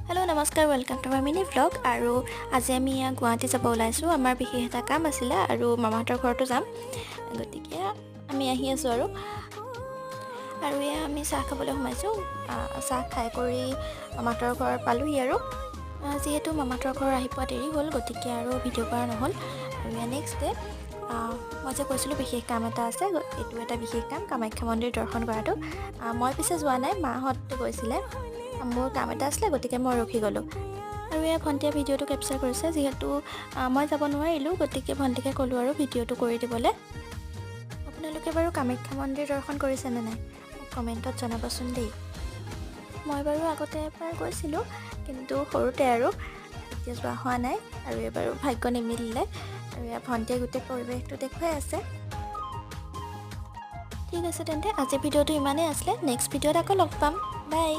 Hello', নমস্কাৰ, welcome to my mini vlog। আৰু আজি আমি এয়া গুৱাহাটী যাব ওলাইছোঁ। আমাৰ বিশেষ এটা কাম আছিলে আৰু মামাহঁতৰ ঘৰতো যাম, গতিকে আমি আহি আছোঁ। আৰু আৰু এয়া আমি চাহ খাবলৈ সোমাইছোঁ। চাহ খাই কৰি মামাহঁতৰ ঘৰ পালোহি। আৰু যিহেতু মামাহঁতৰ ঘৰ আহি পোৱা দেৰি হ'ল, গতিকে আৰু ভিডিঅ' কৰা নহ'ল। আৰু এয়া নেক্সট ডে। মই যে কৈছিলোঁ বিশেষ কাম এটা আছে, এইটো এটা বিশেষ কাম, কামাখ্যা মন্দিৰ দৰ্শন কৰাটো। মই পিছে যোৱা নাই, মাহঁত গৈছিলে। মোৰ কাম এটা আছিলে, গতিকে মই ৰখি গ'লোঁ। আৰু এয়া ভণ্টিয়ে ভিডিঅ'টো কেপচাৰ কৰিছে। যিহেতু মই যাব নোৱাৰিলোঁ, গতিকে ভণ্টিকে ক'লোঁ আৰু ভিডিঅ'টো কৰি দিবলৈ। আপোনালোকে বাৰু কামাখ্যা মন্দিৰ দৰ্শন কৰিছেনে নাই, মোক কমেণ্টত জনাবচোন দেই। মই বাৰু আগতে এবাৰ গৈছিলোঁ, কিন্তু সৰুতে, আৰু এতিয়া যোৱা হোৱা নাই। আৰু এইবাৰো ভাগ্য নিমিলিলে। আৰু এয়া ভণ্টিয়ে গোটেই পৰিৱেশটো দেখুৱাই আছে। ঠিক আছে তেন্তে, আজিৰ ভিডিঅ'টো ইমানেই আছিলে। নেক্সট ভিডিঅ'ত আকৌ লগ পাম। বাই।